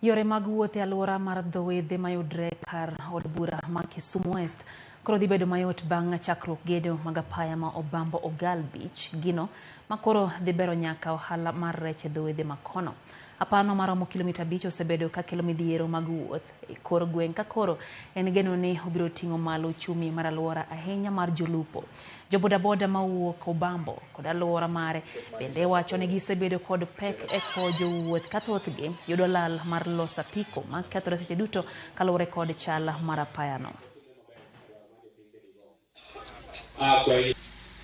Yore mag wuoth e alwora mar dho wedhe mayudre kar od bura ma Kisumu West koro dhi bedo mayot bang' chakruok gedo mag apaya ma Obambo Ogal Beach, gino ma koro dhi bero nyaka ohala mar rech e dho wedhe ma kono. Apano maromo kilomita 5 osebedo ka kelo midhiero mag wuoth e kor gweng' ka koro en geno ni obiro ting'o malo uchumi mar alwora ahinya mar jolupo. Jo bodaboda mawuok Obambo kod alwora mare bende wacho ni gisebedo kod pek e kowo jowuoth ka thothgi yudo lal mar loso apiko ma kethore seche duto kaluwore kod chal mar apayano.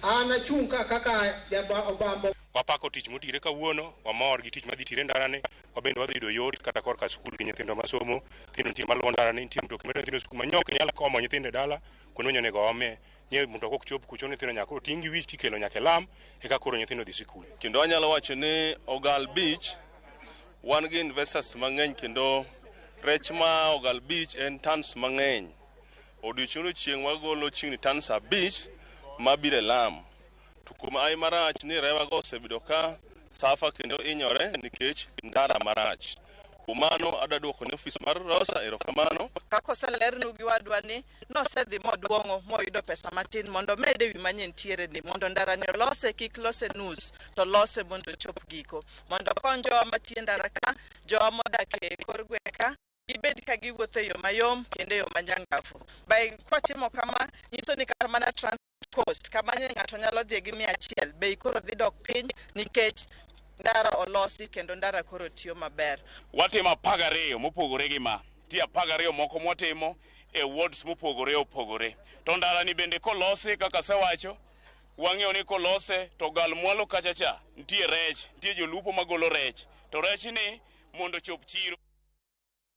An achung' ka kaka Obambo. Wapako tich motire kawuono, wamor gi tich madhi tire ndarani, wabende wadhi yudo yot kata korka skul gi nyithindo masomo, nyithindo nitie maluwo ndarani, nitie mtokni matero nyithindo e skul ma nyo ok nyal komo nyithindo e dala, kuonde ma onego omie. Nye mtoka ok chop kucho, nyithindo nyaka koro ting' gi wich tikelo nyaka e lam, eka koro nyithindo dhi sikul. Kendo anyalo wacho ni Ogal Beach wan gi investors mang'eny kendo rech ma Ogal Beach en tons mang'eny. Odiochieng' odiochieng' wagolo chiegni tons 5 mabiro e lam. To kuom ai marach ni rewago osebedo ka safa kendo inyore nikech ndara marach. Kuom mano adwa duoko ne ofis mar Rosa erokamano. Kaka oselernu gi wadwa ni nosedhi modwong'o moyudo pesa matin mondo omed ewi manye ntiere ni mondo ndara ni olose kik lose nus to lose mondo ochop giko mondo okony jowa matiyo e ndara ka, jowa modak e kor gweng' ka gibed ka giwuotho e yo mayom kendo e yo manyangafu. By kwatimo kama nyiso ni kata mana transport cost kama nye ng'ato nyalo dhiye gi 100 bei koro dhi dok piny nikech ndara olosi kendo ndara koro tiyo maber. Watimo 12 mopogore gi ma. Nitie 12 moko mwatimo e wards mopogore opogore. To ndara ni bende kolosi kaka asewacho, wang'eyo ni kolose to gal mwalo kacha cha nitie rech, nitie jolupo magolo rech. To rech ni mondo ochop chiro.